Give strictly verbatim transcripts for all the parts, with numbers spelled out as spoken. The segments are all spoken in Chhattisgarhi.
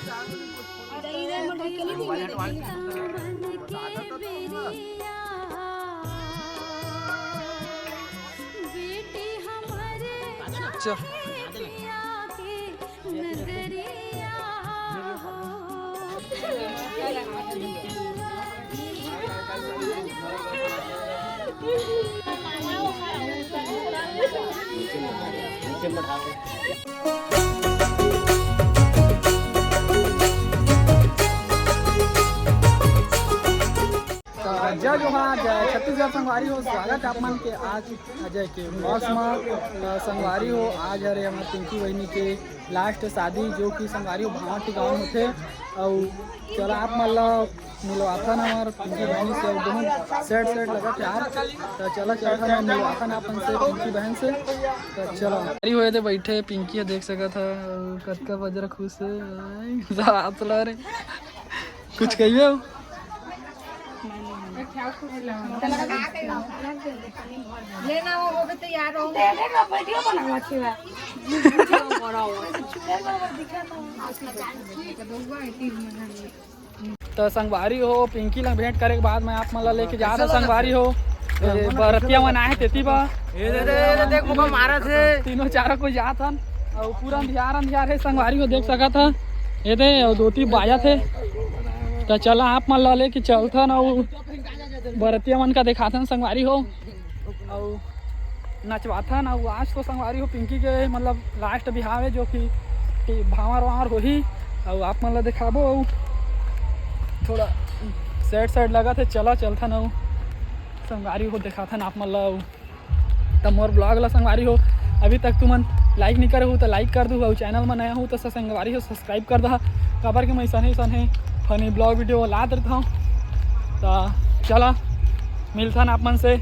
सावन के बेरिया, बेटी हमरे छठिया के नगरिया हो। त जय जोहार, जय छत्तीसगढ़ संगवारी हो, स्वागत है आप मन के आज अजय के vlogs म। त संगवारी हो, आज हरे हमर पिंकी बहिनी के last शादी, जो कि संगवारी हो भांवटी गांव होथे। अउ चला आप मन ला मिलवाथन हमर पिंकी बहन से, अउ बहुत sad sad लगत हे यार। त चला चलथन अउ मिलवाथन आप मन से पिंकी बहन से। त चला। अरे होए दे बैठे पिंकी ह, देख सकत ह, अउ कतका बजरा खुश हे, आय, हाथ ला रे। कुछ कहिबे हो? लेना हो, होबे तैयार हो। त संगवारी हो, पिंकी ला भेंट करे के बाद मैं आप मन ला लेके जात हंव संगवारी हो। ए, बरतिया मन आए हे तेती बा। ए दे, दे, दे, देख, मुका मारत हे। तीनों चारों कोई जात हन। अउ पूरा अंधियार, अंधियार हे संगवारी हो, देख सकत ह। ए दे, अउ धोती बाजत हे। त चला आप मन ला लेके चलथन अउ बरतिया मन का देखाथन संगवारी हो। अउ नचवाथन। अउ आज तो संगवारी हो पिंकी के मतलब last बिहाव हे, जो कि, कि भांवर वांवर होही। अउ आप मन ला देखाबो। अउ थोड़ा sad sad लगत हे, चला चलथन अउ संगवारी हो देखाथन आप मन ला। अउ त मोर vlog ला संगवारी हो, अभी तक तुमन like नहीं करे हो त like कर दू, अउ channel में नया हो त संगवारी हो subscribe कर दहा, काबर के मैं सने सने funny vlog video लात रहता हूँ। त चला मिलथन आप मन से।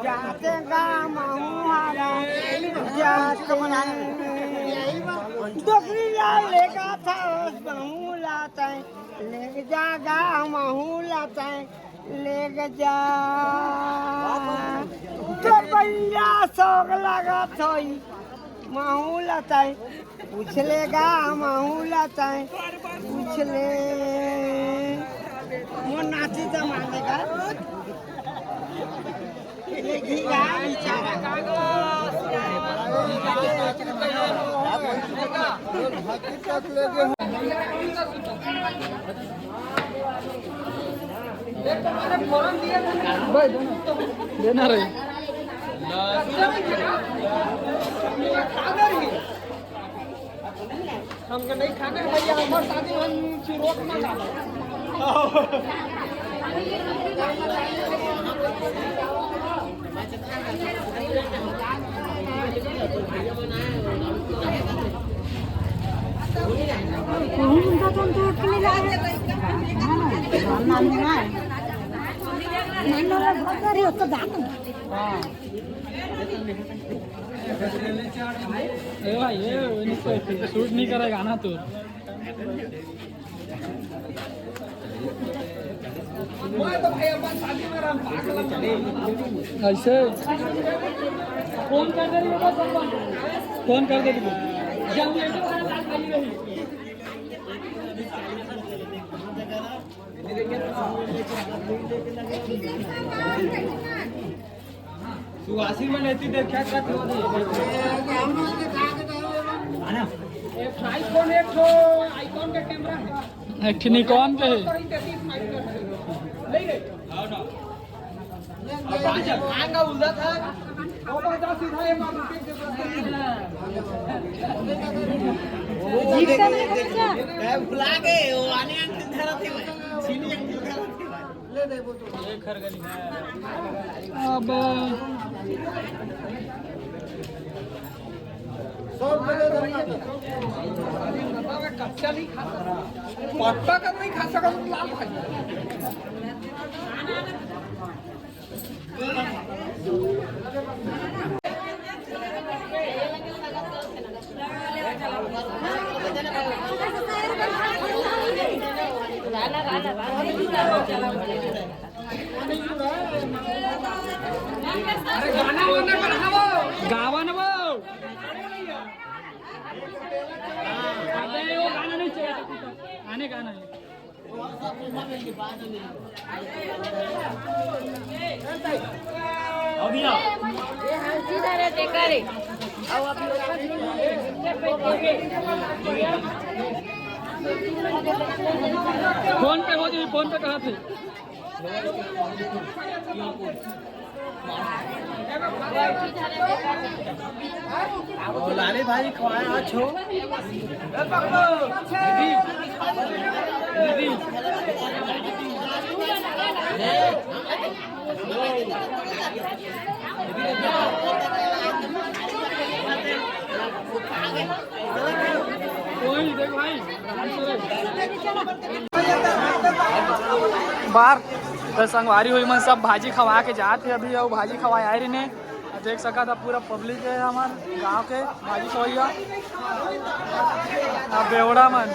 जाते गाँव महूँ हरा, जात डोकरी ला लेगा था, महूँ लाते, लेके जा गाँव महूँ लाते, लेके जा। तो भैया सोग लगा थोई, महूँ लाते, पूछ लेगा, महूँ लाते, पूछ ले। मोर नाची जमाने का। भाई, देना, देना रही। हमके नहीं खाना है भैया, हमारे शादी में हम चुरोट ना डालो। नाम नहीं है। नहीं, नहीं, नहीं, नहीं, तो जाता हूँ। हाँ। ए भाई, ये इनको शूट नहीं करेगा ना तू। ऐसे फोन कर दे रही है, फोन कर दे रही है। तू आशीर्वाद लेती देख क्या करते हो? एक ठो iPhone, एक ठो Nikon का कैमरा है। एक ठो Nikon के है। नहीं रे। अब आज आएगा उल्टा था। वो बता सीधा ये बात। जीप का नहीं खर्चा। भुला गए, वो आने आने धरा थे। अब पत्ता का नहीं खा सकता, लाल भाई। गावा ना वो। अबे वो गाना नहीं चाहिए। आने गाना है। फोन पे हो जी, फोन पे कहा थे। लाले भाई खवाए आज हो। बार तो संगवारी हुई मन सब भाजी खवा के जात हे अभी, अउ भाजी खवाए आए रहिने। देख सकत ह पूरा पब्लिक हे हमर गांव के भाजी खवैया। अब बेवड़ा मन।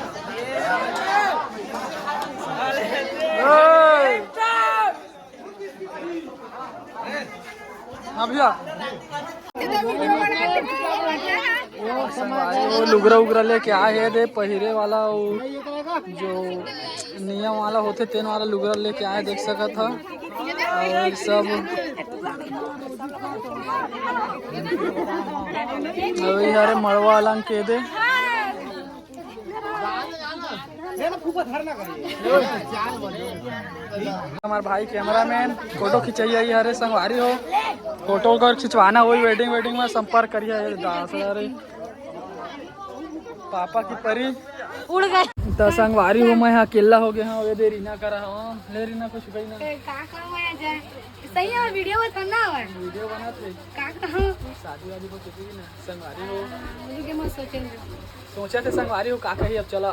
ओए! हाँ भैया, वो लुगरा उगरा लेके आए हे दे पहिरे वाला, वो जो नियम वाला होथे तेन वाला लुगरा लेके आए, देख सकत ह। अउ सब अउ ये हरे मड़वा अलंग के दे। हमार भाई कैमरामैन फोटो खिंचैया ये हरे संगवारी हो, फोटो अगर खिंचवाना होही वेडिंग वेडिंग में संपर्क करिए ये दास हरे पापा की परी। उड़ गए। त संगवारी हो, मैं ह अकेला हो गया हूँ, ये दे रीना करा हूँ। ले रीना कुछ कही ना। ए, का कहूँ मैं आज? सही है, वीडियो में करना है। वीडियो बनात रही। का कहूँ? शादी वादी हो चुकी है ना, संगवारी हो। हाँ, उनके मत सोचे ना। सोचा थे संगवारी हो, का कही अब चला।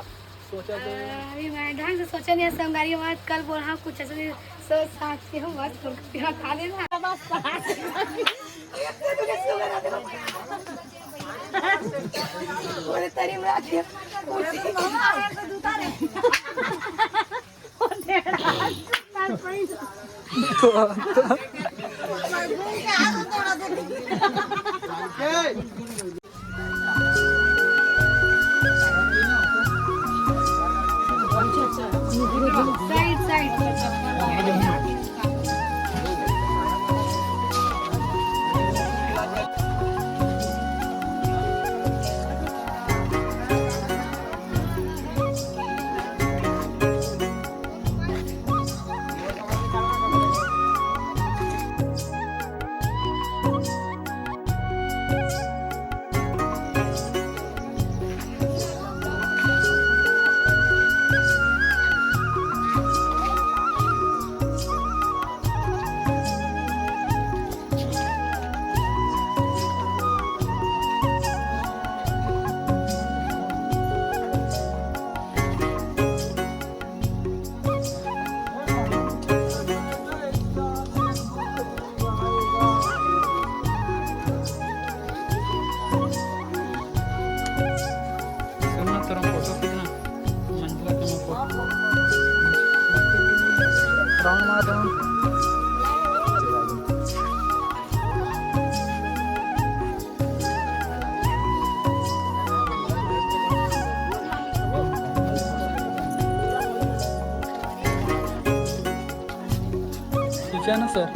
सोचा थे। अरे मैं ढंग से सोचा नहीं है संगवारी हो, कल बोल हाँ कुछ ऐसे नहीं सोच साथ के हो, बस फोन करके खा लेना। बस। पूरे तरी में आके पूछी। Side, side. Round मार, round। ठीक है ना सर?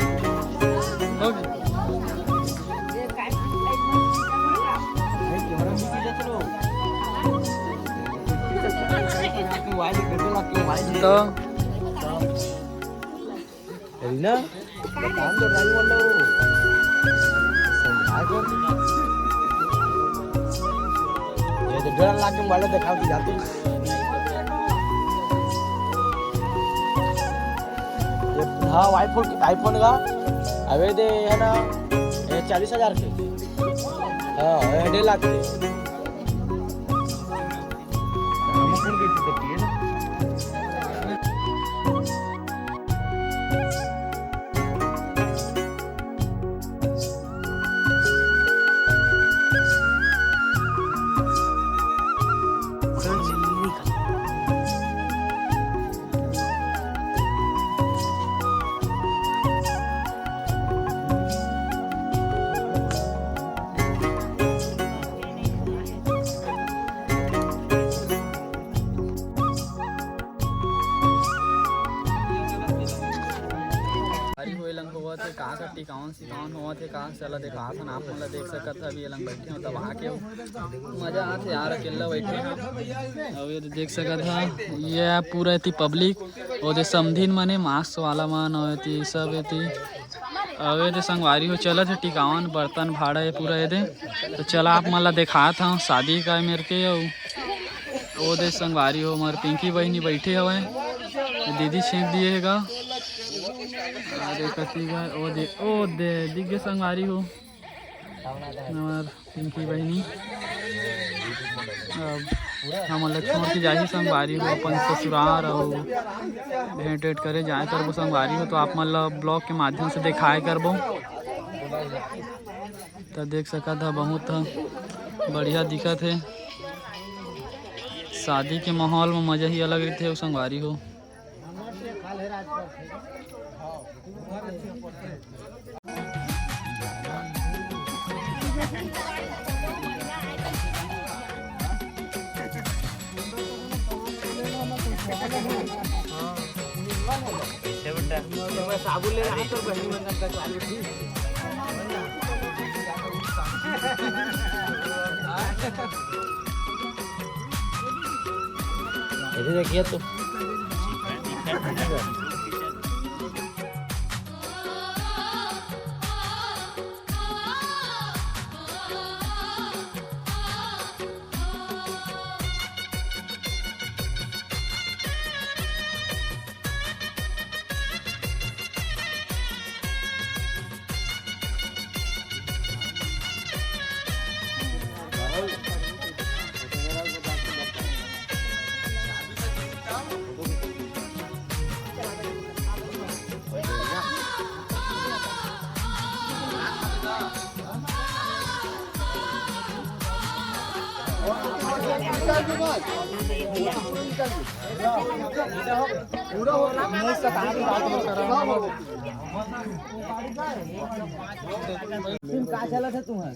हो गया। तो रीना, काम तो नहीं बोल रहा हूँ। समझा कर। ये तो डेढ़ लाख के मोबाइल दिखाओ कि जाते। ये हाँ, iPhone, iPhone का अबे दे है ना, ये चालीस हजार के। हाँ, ये डेढ़ लाख के। अरे वो लंग होवत हे, कहाँ का टिकावन सिकावन होवत हे, कहाँ से चला देखा था ना, आप मन ला देख सकत हव, अभी ये लंग बैठे हो तब आके हो। मजा आथे यार, अकेला बैठे हो। अब ये देख सकत हव, ये पूरा एती पब्लिक, ओदे समधिन मने मास्क वाला मन, और एती सब एती। अब ये दे संगवारी हो चलत हे टिकावन, बर्तन भाड़ा ये पूरा ये दे। तो चला आप मन ला देखात हव शादी का मेर के, अउ ओ दे संगवारी हो मोर पिंकी बहिनी बैठे हवय, दीदी छेंक दिए हे गा। अरे कति गा, ओ दे, ओ दे, दिख गे संगवारी हो। हमार पिंकी बहिनी अब हमन ला छोड़ के जाही संगवारी हो अपन ससुरार, अउ भेंट वेंट करे जाए करबो संगवारी हो, तो आप मन ला vlog के माध्यम से दिखाए करबो। तो देख सकत ह बहुत ह बढ़िया दिखत हे, शादी के माहौल में मजा ही अलग रहिथे हो संगवारी हो। साबुन ले रहा तो बहन मन का चालू थी। ऐसे देखिए तो। का चलत हे तुम्हार?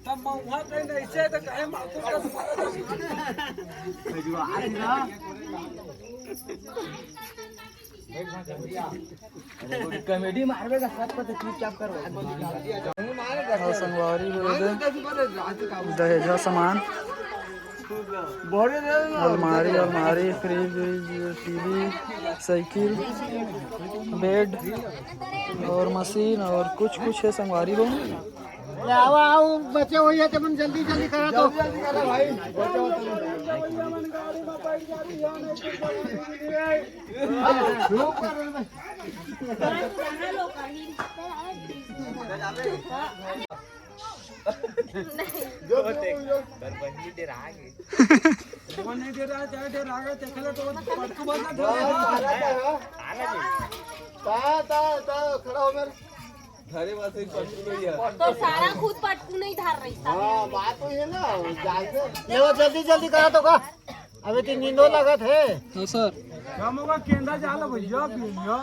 तब मउहा कहीं नहीं से तो कहे माकुर का तुम्हारा। कॉमेडी मारबे का, सब को तो चुपचाप करो। और संगवारी हो गए दहेजा सामान, अलमारी, अलमारी, फ्रिज व्रिज, टीवी, साइकिल, बेड और मशीन और कुछ कुछ है संगवारी हो। ले आओ, आओ, बचे हुए हैं, तुम जल्दी, जल्दी करा तो। जल्दी, जल्दी करा भाई। जो, जो, जो। वो नहीं दे रहा है, चाहे दे रहा है, देख ले तो पटकू बंद कर दे। ता, ता, ता, खड़ा हो मेरे। अरे बात सही, पटकू नहीं है। तो सारा खुद पटकू नहीं धर रही था। हाँ, बात तो ये ना, जान से। ले वो जल्दी जल्दी करा तो का, अभी तीन दिन दो लगत है। हाँ सर। हम लोग का केंदा जाला भैया, भैया।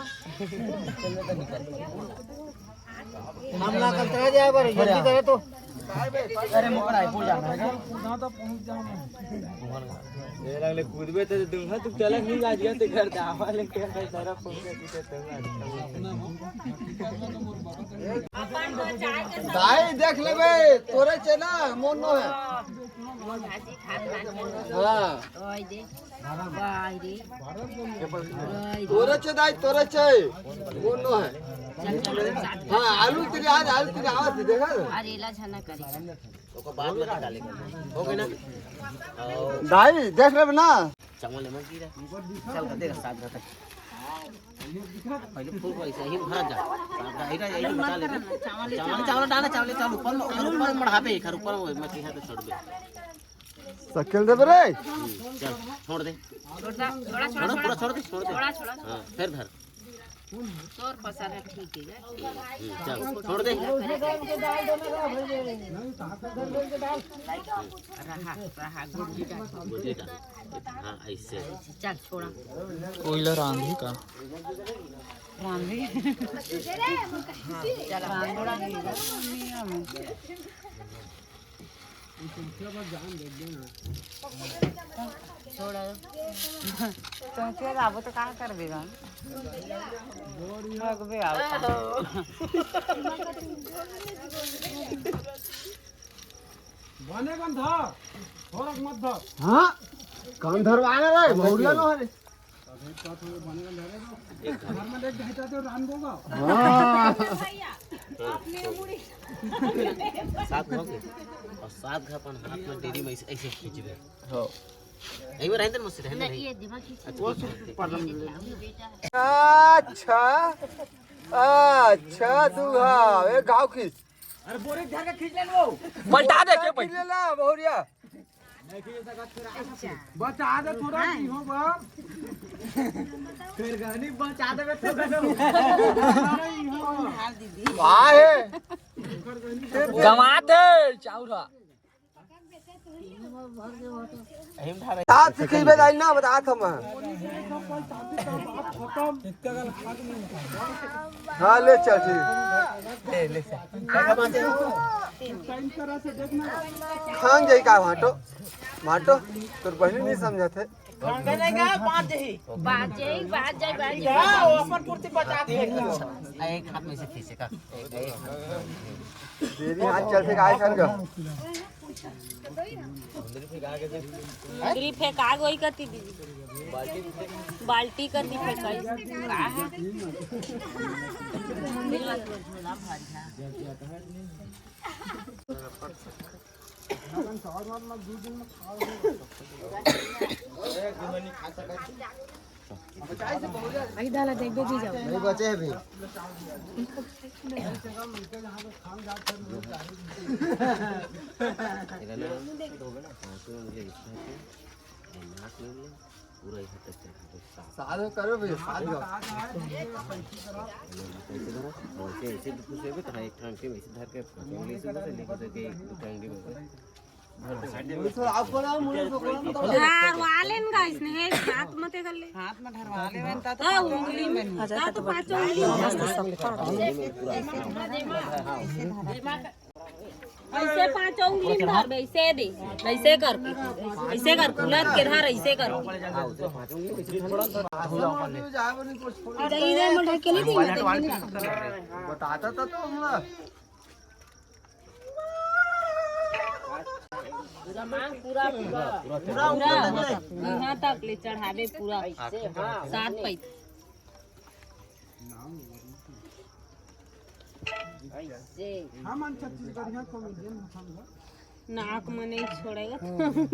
हम ना कल करा जाए बार, जल्दी करे तो। अरे मुकरा है, भूल जाना है ना। ना तो पहुंच जाऊंगा। ये लगले कूदबे तो दूंगा, तू चलक नहीं आज गया ते घर दावा लेके सारा फोन कर दिया। दाई देख लेबे, तोरे चे ना मोर नो है। हाँ। तोरे चे दाई, तोरे चे। मोर नो है। हाँ, आलू तेरे आज, आलू तेरे आवाज देखा। अरे ला झना करी। ओको बाद में डाले। हो गए ना? दाई देख लेबे ना। चावल ले मत गिरा। चल कर देगा साथ घर तक। पहले फूल को ऐसे ही भरा जा। साथ घर, इधर, इधर बचा ले। चावल, चावल डालना, चावल, चावल ऊपर में, ऊपर में मढ़ा पे, एक ऊपर में मत यहाँ पे छोड़ दे। सकेल दे रे। हम्म, चल, छोड़ दे। छोड़ दे, थोड़ा छोड़, छोड़, पूरा छोड़ दे, छोड़ दे। थोड़ा, थोड़ा। हाँ, फिर धर। तोर पसंद है, ठीक है। हम्म, चल, छोड़ दे। रहा, रहा, गुंडी डाल। गुंडी डाल। हाँ, ऐसे। चल, छोड़ा। कोयला रांधी का? रांधी। हाँ, चल, रांधी। छोड़ा। तो फिर आबो तो का करबे हम? लगबे आओ। बने गंधा, थोड़ा मत धर। हाँ, कौन धरवाना रे? मौरिया नो हरे। घर में देख जाता तो रान बोगा। हाँ। सात घा के, और सात घा अपन हाथ में डेरी में ऐसे, ऐसे खींच दे। हाँ। यही में रहते मस्त रहते नहीं, नहीं। ये दिमाग खींच। अच्छा, वो सुपर। अच्छा, अच्छा, दूहा, एक घाव खींच। अरे बोरे घर का खींच लेन वो। पलटा दे के खींच लेना, बहुरिया। बचा दे थोड़ा, की हो बा। फिर गानी बचा दे, तो गानो। वाह है। गवा दे, चाउरा। साथ से खींचबे दाई ना, बता हम। हाँ, ले चल, ठीक। ले, ले चल। खान जाई का भाटो? भाटो, तोर बहिनी नहीं समझत है। बाजे, बाजे, बाजे। एक हाथ में से खींचे का? एक, एक। तेरी हाथ चल से गाय सर का। उंदरी फेंका गई कती दीदी। बाल्टी कती फेंकाई। अभी डाला देख दे जी जाओ। नहीं बचे हैं अभी। पूरा यहाँ तक चढ़ा दो। साथ में करो भैया, साथ में। ऐसे धरो, ऐसे, ऐसे तो कुछ भी तो है, एक ठंड के वैसे धर के, ऐसे धर के, एक ठंड के वैसे। धरवा लेन गा इसने, हे, हाथ मते कर ले। हाथ में धरवा ले, मैं तो हाँ, उंगली में। हाँ, तो पाँचों उंगली में। ऐसे पाँचों उंगली में धर बे, ऐसे दे, ऐसे कर, ऐसे कर, कुलत के धर, ऐसे कर। इधर, इधर मुड़ के नहीं दी, बताता था तो हमरा। पूरा मांग, पूरा, पूरा। पूरा ऊपर तक ले। यहाँ तक ले चढ़ावे पूरा। ऐसे, हाँ, सात पैर। ऐसे। हम छत्तीसगढ़िया comedian हम लोग। नाक में नहीं छोड़ेगा तो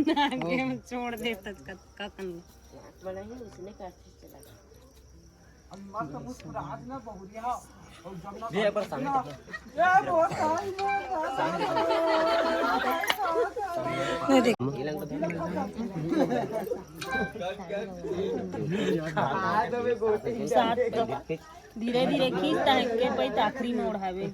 नाक में छोड़ दे तो कत-, कतन। नाक में नहीं, उसने का चला। ये एक बार सामने देखो। सामने देखो। नहीं देख। धीरे धीरे खींचता है के पै आखिरी में ओढ़ावे।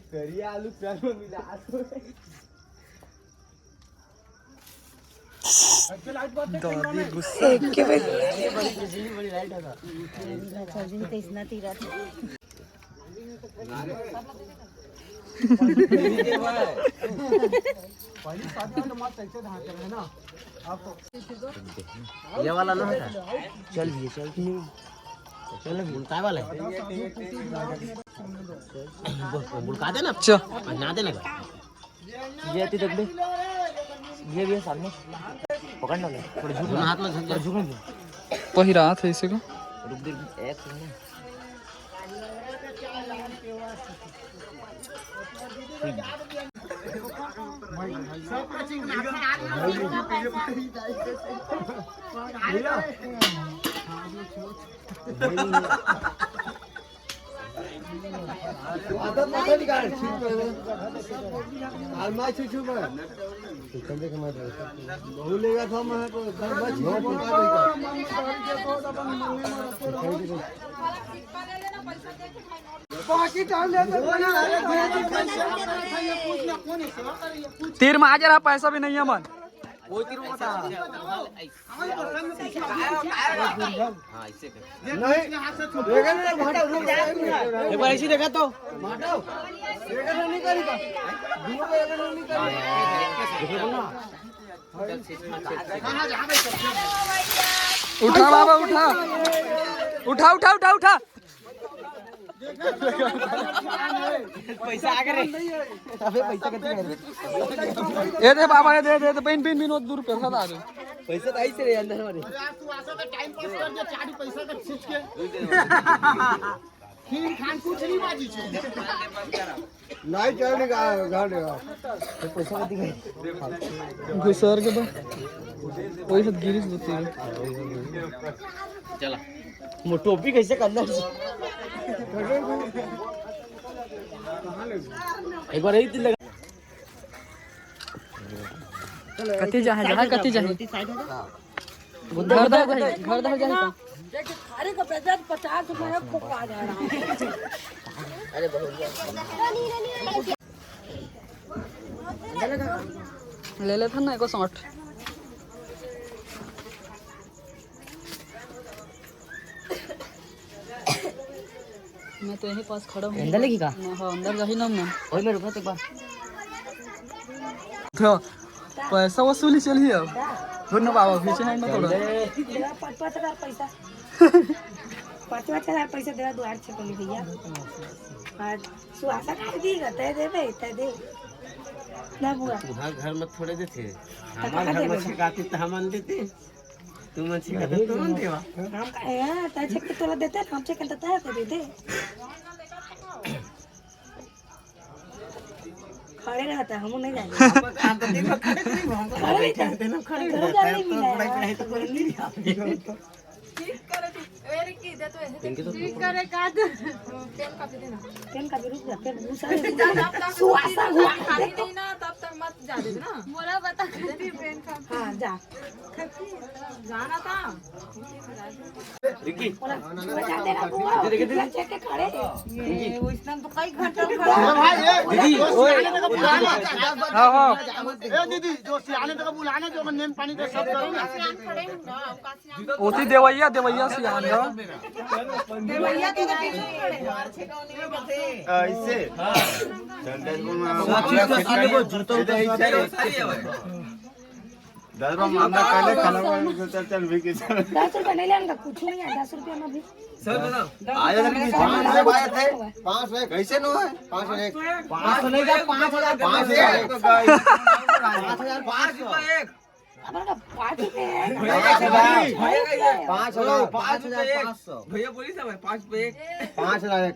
दादी गुस्सा। एक के बाद ये वाला ना है। चल भी चल। चल भी उल्टा वाला है। बुलका देना। अच्छा। ना देना। ये आती देख बे। ये भी है सामने। पकड़ ना ले। थोड़ा झुक ना। हाथ में झुक जा। झुक ना। पहिरा हाथ है इसी को। रुक दे, एक सेकंड। तीर में आ जा रहा, पैसा भी नहीं है मन। एक बार ऐसे देखा तो। उठा बाबा, उठा। उठा, उठा, उठा, उठा। पैसा आ गए। अबे पैसा कति है? ये दे बाबा, ये दे, दे, दे, पिन, पिन, पिन, वो दो रुपये साथ आ रहे। पैसा तो ऐसे रहे अंदर वाले। अरे यार, तू ऐसा तो टाइम पास कर दे, चार पैसा का खींच के। खीर खान कुछ नहीं बाजी छे। नहीं चल, निकाल, निकाल, निकाल। तो पैसा कति है? घुसर के बा। वही सब गिरिस दो तीन। चला। मो टोपी कैसे करना है? एक बार यही लगा। कति जाहे, जाहे, कति जाहे? घर दह जाए, घर दह जाए। अरे तो पैसा पचास रुपया खोपा जा रहा है। ले लेथन ना एको शॉट। मैं तो यहीं पास खड़ा हूँ। अंदर लेगी का? मैं, हाँ, अंदर जाही ना मैं। ओए, मैं रुका तो एक बार। तो पैसा वसूली चलिए अब। धुन बाबा, पीछे है ना थोड़ा। पाँच, पाँच हजार पैसा। पाँच, पाँच हजार पैसा देवा दुआर छे बोली भैया। और सुहासा काहे दी गा? तय देबे, तय दे। ना बुआ। तुम्हार घर में थोड़े देथे। तो हमार कहाँ घर में देबे? छिकाती तो हमन देते। तुमन छिकाते तुमन देवा। हम का-, ए, तय छे के तोला देते, हम छे के तय तो दे दे। खड़े रहता, हम नहीं जाएंगे। हम तो दिन भर खड़े रही, हम तो खड़े रहता। दिन भर खड़े रहता है, तो बड़ा चाहे तो कोई नहीं। ठीक करे, ठीक। ए, रिक्की, दे तो ऐसे। इनके तो ठीक करे, काट। पेन कापी देना। पेन कापी, रुक जा, पेन घुसा दे। सुहासा हुआ। खाली नहीं ना, तब तक मत जा दे ना। बोला बता। दे दी पेन का। हाँ, जा। जाना था। रिक्की। बोला, बचा देना बुआ। दे, दे, दे, दे। इतना check के खड़े। ये, वो इतना तो कई घंटा खड़ा। दीदी, ओए। हाँ, हाँ। ए दीदी, जो सियाने तक बुलाना, जो नेम पानी दे, सब करो ना। ओती देवैया, देवैया सियान ह। देवैया तो पीछे खड़े हैं। ऐसे। दस रुपया नहीं लेने का, कुछ नहीं है, दस रुपया में भी। सर, बताओ। आया था कि नहीं? पाँच सौ आए थे। पाँच सौ एक। कैसे नो है? पाँच सौ एक। पाँच सौ नहीं था, पाँच हजार। पाँच सौ एक। पाँच हजार पाँच सौ। हमारा पाँच रुपए है। भैया, भैया, भैया, भैया। पाँच हजार, पाँच हजार पाँच सौ। भैया, बोली था भाई, पाँच पे एक। पाँच हजार एक।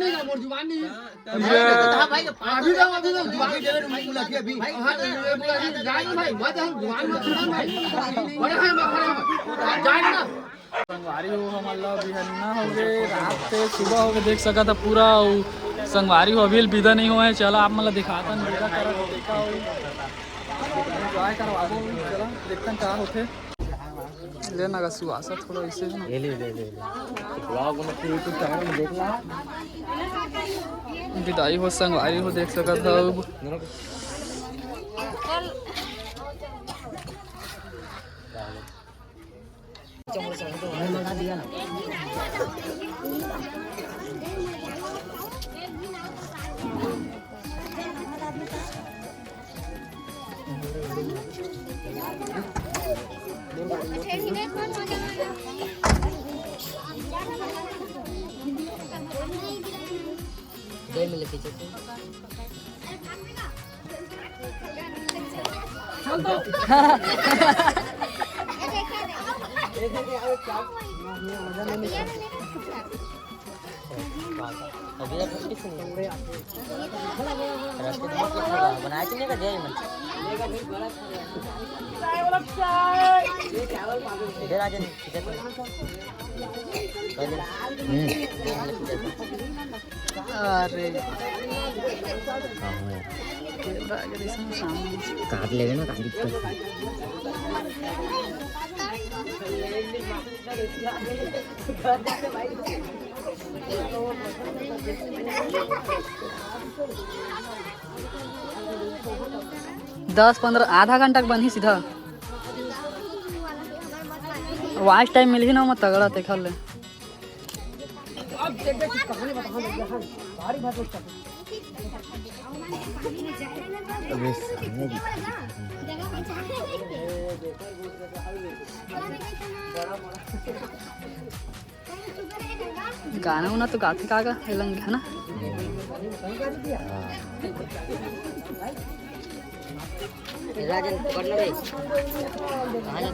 नहीं था, मोर जुबान नहीं है। हाँ, भाई, अभी तो, अभी तो जुबान नहीं दे रहे, मुलाकात अभी। हाँ, ये बोला, अभी जाए ना भाई, मत हम जुबान मत सुना भाई। बड़े भाई, मत खड़े मत। जाए ना। संगवारी हो, हमन ला बिहन्ना हो गे, रात से सुबह हो गे, देख सकत ह पूरा। अउ संगवारी हो, अभी ले बिदा नहीं होए। चला, आप मन ला दिखाथन बिदा करत, देखा हो। एंजॉय करवाबो, चला, देखथन का होथे। ले ना गा, सुवासा थोड़ा ऐसे है ना। ले, ले, ले, ले, ले। ब्लॉग बना के YouTube चैनल में देख ला। बिदाई हो, संगवारी हो, देख सकत हो। अभी तक कुछ नहीं। रस्ते तो कुछ नहीं बनाया कि नहीं कर दिया ये मन। इधर आ जाने, इधर आ। पहले। हम्म। अरे। काट लेवे ना, काट दिक्कत। दस पंद्रह, आधा घंटा के बनही सीधा। वॉच टाइम मिलही ना, मैं तगड़ा तेखर ले। अबे सामने दिखा। गाना उना तो गाथे का गा, ये लंग है ना? राजन, पकड़ लो रे। कहाँ जा?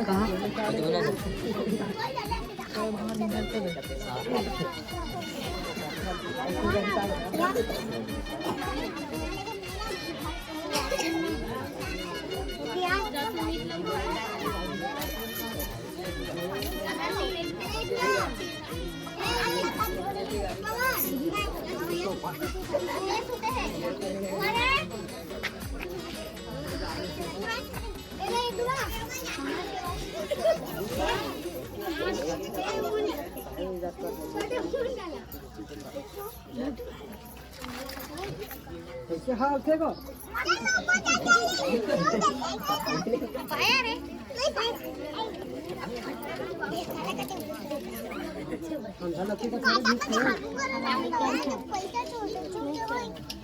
कहाँ?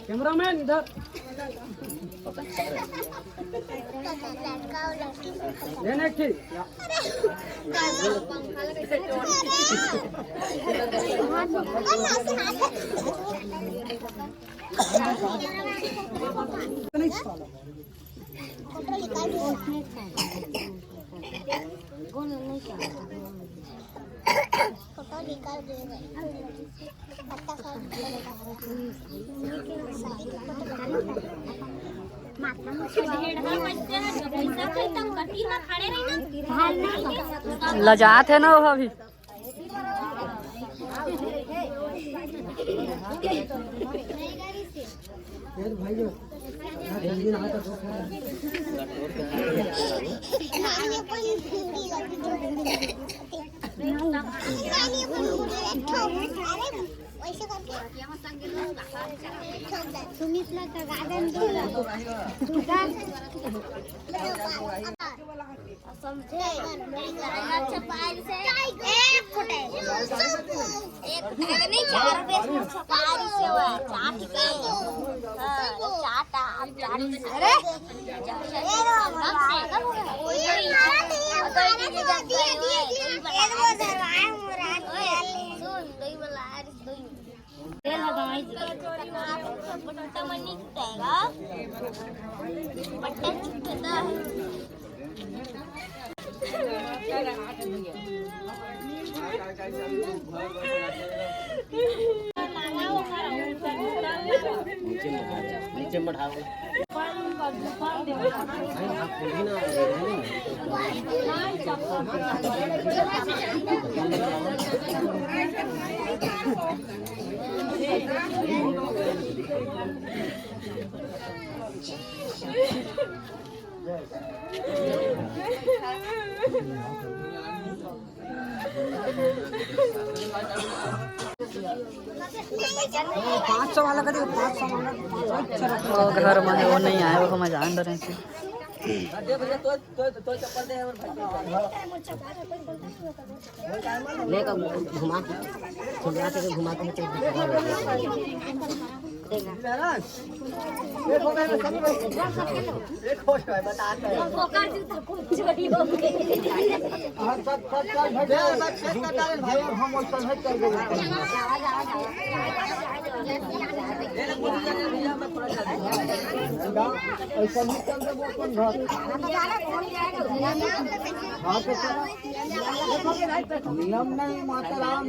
कैमरामैन इधर। लेने की। लजात है ना वो अभी। समझे? एक फुटे। एक फुटे नहीं, चार रुपये से छपारी से हुआ, चाट के। हाँ, चाटा, अब चाट। अरे! सुन, दही वाला, अरे, दही। तेल लगाई। पट्टा मनी टूटेगा। पट्टा टूटता है। नीचे मढ़ाओ। पाँच सौ वाला करियो, पाँच सौ वाला, पाँच सौ। अच्छा रखो। वो घर में है, वो नहीं आए, वो हम जान रहे थे। ले का घुमा, घुमा के घुमा के चल। ऐसा नहीं कर देबो अपन घर। हाँ, तो नियम नहीं, माता राम।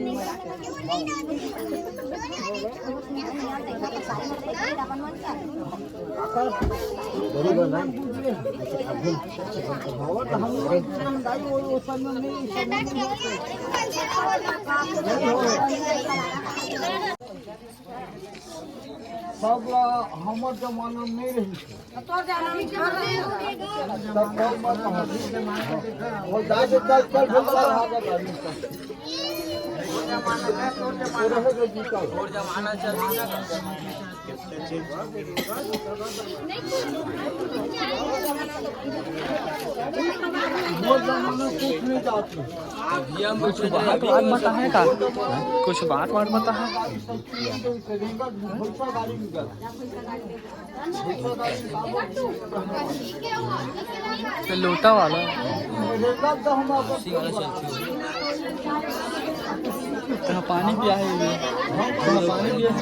सबला हमर जमाना में रही। तब कोई मत कहो। वो जाके कल, कल बोल रहा है, आ जाता है। वो रहेगा जी कल। वो जमाना कुछ नहीं जाते। कुछ बात वात बताए का? कुछ बात वात बताए? ये लोटा वाला। तो पानी पिया है ये। पानी पिया है।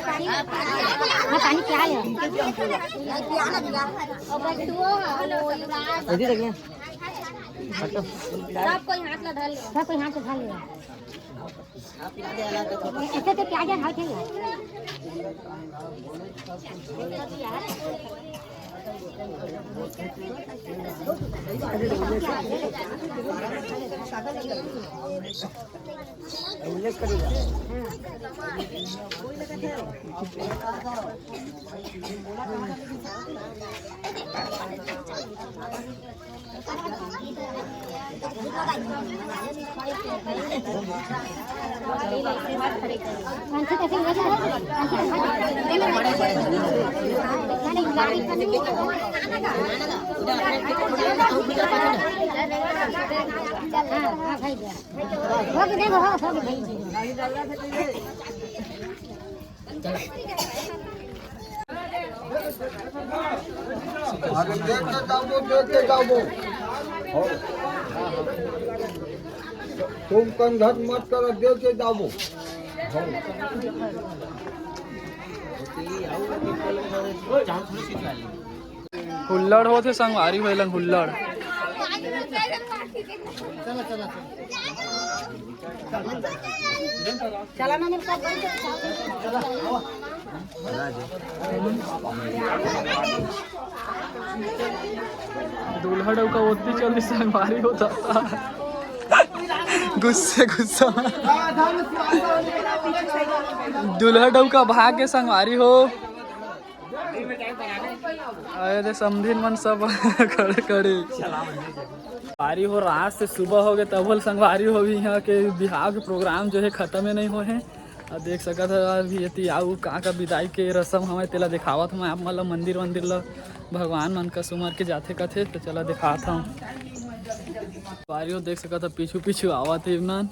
हाँ, पानी पिया ले। अभी तक नहीं। हटो। सब कोई हाथ ला धर ले। सब कोई हाथ ला धर ले। ऐसे तो प्याज है, हाँ, ठीक है। अरे देख के जाबो, देख के जाबो। तुम कंधक मत कर, देख के जाबो। हुल्लड़ होत हे संगवारी हो, ए लंग हुल्लड़। दूल्हा डउका ओतनी चल दिस संगवारी हो, गुस्से गुस्सा। दूल्हा डउका भाग के संगवारी हो। अरे दे समधिन मन सब खड़े खड़े। संगवारी हो, रात से सुबह हो गए, तब होल संगवारी हो भी यहाँ के बिहाव के प्रोग्राम जो है खत्म ही नहीं हो है। अब देख सकत ह अभी एती आऊ का का विदाई के रसम हवय, तेला दिखावत हवय आप मन ल। मंदिर वंदिर ल भगवान मन का सुमर के जाथे कथे, तो चला दिखात हूँ। संगवारी हो देख सकत ह पीछू पीछू आवत हे मन,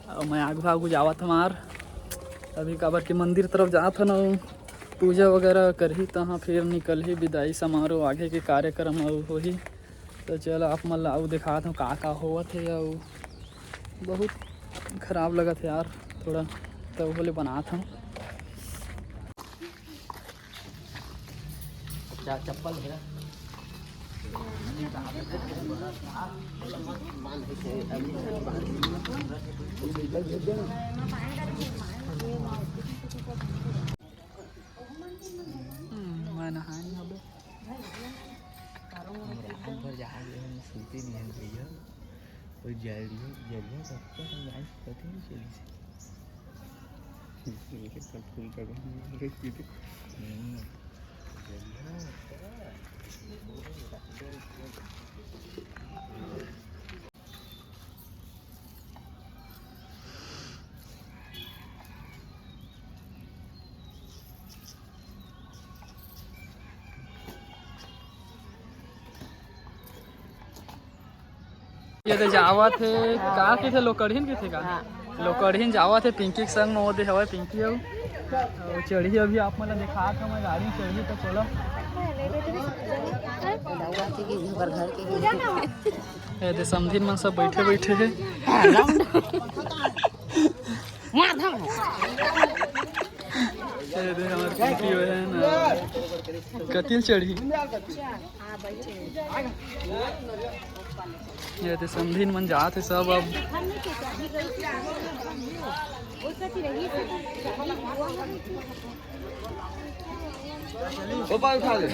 अउ मैं आगू आगू जावत हमार। अभी काबर के मंदिर तरफ जात हन, अउ पूजा वगैरह करही, तहाँ फिर निकलही विदाई समारोह, आगे के कार्यक्रम अउ होही। तो चल आप मन ला अउ दिखात हूँ का का होवत हे, अउ बहुत खराब लगत हे यार थोड़ा, तो वो ले बनात हूँ। क्या चप्पल है? हम्म, मैं नहाए नहीं हबे। हम रात भर जहाज में हम सूते नहीं हैं भैया। और जरिया, जरिया सबका हम लाइफ पता नहीं चली से। ये सब फूल का बन रही थी। हम्म। जरिया सबका। ये तो जावत हे, का कथे, लोकड़िन कथे का? हाँ। लोकड़िन जावत हे पिंकी के संग में, वो दे हवय पिंकी अउ। अउ चढ़ी अभी आप मन ला दिखात हवं, गाड़ी में चढ़ी तो चलो। ये दे समधिन मन सब बैठे बैठे हे। ए दे हमर कुर्सी होय हे ना। कतिल चढ़ी। ये दे समधिन मन जात हे सब अब। गोपाल उठा ले।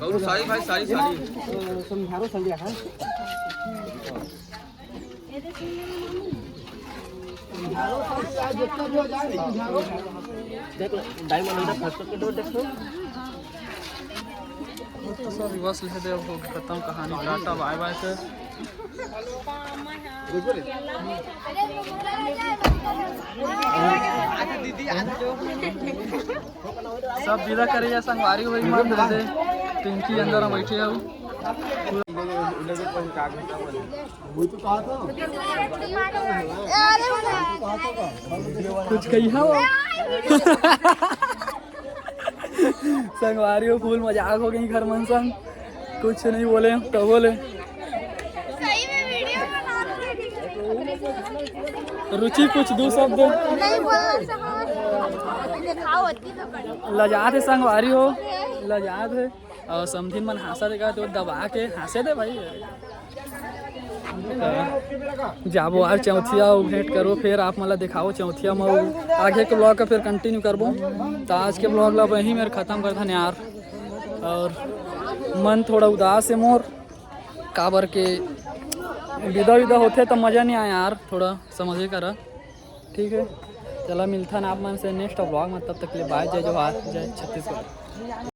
बाबू, साड़ी भाई, साड़ी, साड़ी। समझारो संजय है। देख, डायमंड वाला फर्स्ट के डोर देखो। तो सब बस ले दे, अब हो खत्म कहानी, टाटा बाय बाय। से सब विदा करे या संगवारी वही मन दे दे। पिंकी अंदर में बैठे हो। कुछ कही हो? संगवारी हो, फुल मजाक हो गई घर मन संग, कुछ नहीं बोले तो बोले। सही में वीडियो बना रहे हैं। रुचि, कुछ दो शब्द। नहीं बोलना चाहत। दिखाओ, इतनी तो करो। लजात हे संगवारी हो, लजात हे। अउ समधिन मन हाँसत हे का, तो दबा के हाँसे दे भाई। जाबो यार चौथिया, अउ भेंट करो, फिर आप मन ला दिखाओ चौथिया में, अउ आगे के vlog का फिर continue करबो। तो आज के vlog ला वहीं मेर खत्म करथन यार। अउ मन थोड़ा उदास हे मोर, काबर के विदा विदा होथे तो मजा नहीं आय यार, थोड़ा समझे करा। ठीक है, चला मिलथन आप मन से next vlog में, तब तक के लिए bye, जय जोहार, जय छत्तीसगढ़।